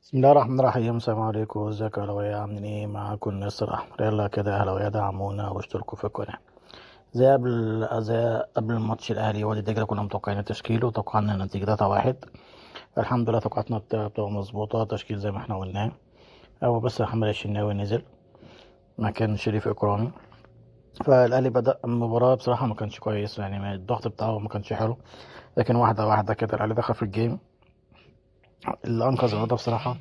بسم الله الرحمن الرحيم. السلام عليكم، ازيكم يا اهلاويه؟ عاملين ايه؟ معاكم الناس الاحمر. يلا كده يا اهلاويه دعمونا واشتركوا في القناة. زي قبل الماتش الاهلي وادي دجله كنا متوقعين التشكيل وتوقعنا النتيجة 3-1. الحمد لله توقعاتنا بتبقى مظبوطة، تشكيل زي ما احنا قلناه. هو بس محمد الشناوي نزل مكان شريف اكرامي. فالاهلي بدا المباراة بصراحة ما كانش كويس، يعني الضغط بتاعه ما كانش حلو، لكن واحدة واحدة كده الاهلي دخل في ال game. اللي انقذ النهارده بصراحة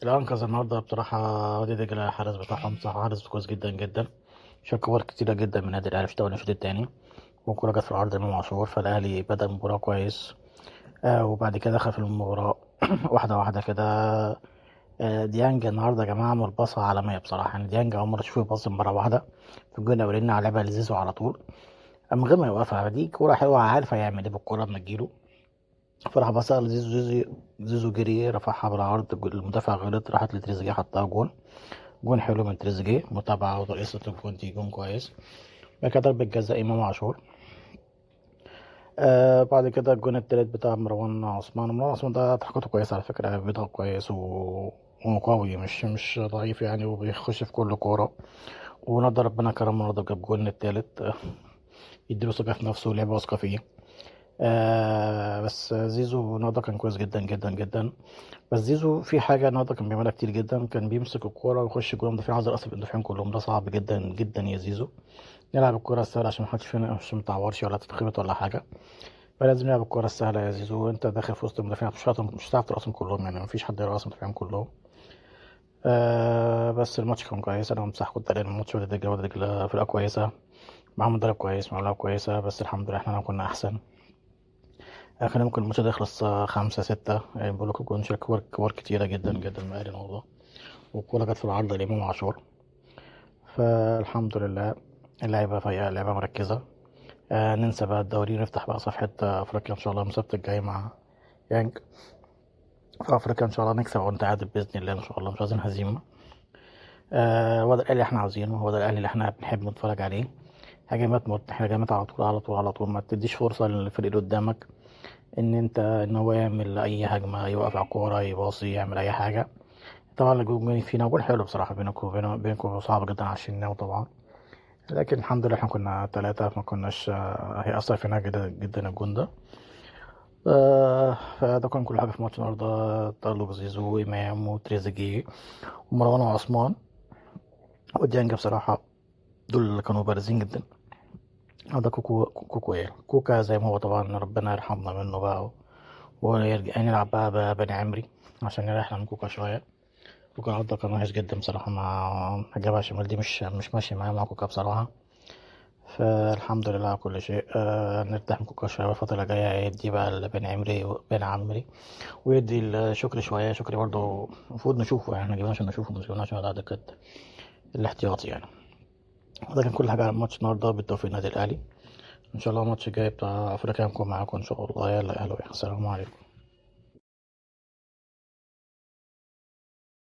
اللي انقذ النهارده بصراحة وادي دجله، الحارس بتاعهم بصراحة حارس كويس جدا جدا، شال كور كتيرة جدا من النادي الاهلي في الشوط الثاني، والكوره جت في العرض امام عاشور. فالاهلي بدا المباراة كويس، وبعد كده دخل في المباراة واحدة واحدة كده. ديانج النهارده يا جماعة عمل باصة عالمية بصراحة، يعني ديانج اول مرة اشوفه يباصي مرة واحدة في الجون الاولاني على لعبها لزيزو على طول من غير ما يوقفها. دي كورة حلوة، عارف هيعمل ايه بالكورة لما تجيله، فراح باصها لزيزو، زيزو جري رفعها بالعرض، المدافع غلط، راحت لتريزيجيه حطها جون. جون حلو من تريزيجيه، متابعة وترقيصة الجون دي جون كويس. بعد كده ضربة جزاء إمام عاشور. بعد كده الجون التالت بتاع مروان عثمان. مروان عثمان ده تحركاته كويسة على فكرة، بيضغط كويس وقوي، مش ضعيف يعني، وبيخش في كل كورة. ونقدر ربنا كرمه النهارده جاب جون التالت، يديله ثقة في نفسه ولعبة واثقة فيه. بس زيزو النهارده كان كويس جدا جدا جدا. بس زيزو في حاجة النهارده كان بيعملها كتير جدا، كان بيمسك الكورة ويخش جوه المدافعين، عايز يرقص المدافعين كلهم. ده صعب جدا جدا يا زيزو. نلعب الكورة السهلة عشان محدش فينا مش متعورش ولا تتخبط ولا حاجة، فلازم نلعب الكورة السهلة يا زيزو. انت داخل في وسط المدافعين مش هتعرف ترقصهم كلهم، يعني مفيش حد يرقص المدافعين كلهم. بس الماتش كان كويس، انا بمسحكم التقرير. الماتش وادي دجله، وادي دجله فرقه كويسة، معاهم مدرب كويس، معاهم لعيبة كويسة، بس الحمد لله احنا كنا احسن. اخر ممكن الماتش ده يخلص 5-6، يعني بقول لكم جون شال كور كتيرة جدا جدا من الاهلي النهارده، والكوره جت في العارضة لإمام عاشور. فالحمد لله اللعيبة فايقة، اللعيبة مركزة. ننسى بقى الدوري ونفتح بقى صفحة أفريقيا إن شاء الله السبت الجاي مع يانج في أفريقيا إن شاء الله نكسب ونتعادل بإذن الله، إن شاء الله مش عايزين هزيمة. هو ده الأهلي اللي إحنا عاوزينه، هو ده الأهلي اللي إحنا بنحب نتفرج عليه. هجمات موت، هجمات على طول على طول على طول، ما تديش فرصة للفريق اللي قدامك إن هو يعمل أي هجمة، يوقف على الكورة، يباصي، يعمل أي حاجة. طبعا الجون فينا جون حلو بصراحة، بينكم صعب جدا على الشناوي طبعا، لكن الحمد لله احنا كنا 3، ما كناش، هيأثر فينا جدا جدا الجون ده. فده كان كل حاجة في ماتش النهاردة. تألق زيزو وإمام وتريزيجيه ومروان وعثمان وديانج بصراحة، دول اللي كانوا بارزين جدا. هذا كوكو إيه؟ كوكا زي ما هو طبعا، ربنا يرحمنا منه بقى، ويرجع نلعب بقى بني عمري عشان نريح من كوكا شوية. كوكا النهارده كان وحش جدا بصراحة، مع الجبهة الشمال دي مش ماشية معايا مع كوكا بصراحة. فالحمد لله على كل شيء. نرتاح من كوكا شوية الفترة اللي جاية، يدي بقى لبن عمري، بن عمري، ويدي لشكري شوية. شكري برضه المفروض نشوفه، يعني احنا جبناه عشان نشوفه، مش جبناه عشان على دكة الاحتياطي يعني. ده كان كل حاجة على الماتش النهارده. بالتوفيق للنادي الأهلي إن شاء الله. الماتش الجاي بتاع أفريقيا هنكون معاكم إن شاء الله. يلا يا أهلاوية، السلام عليكم.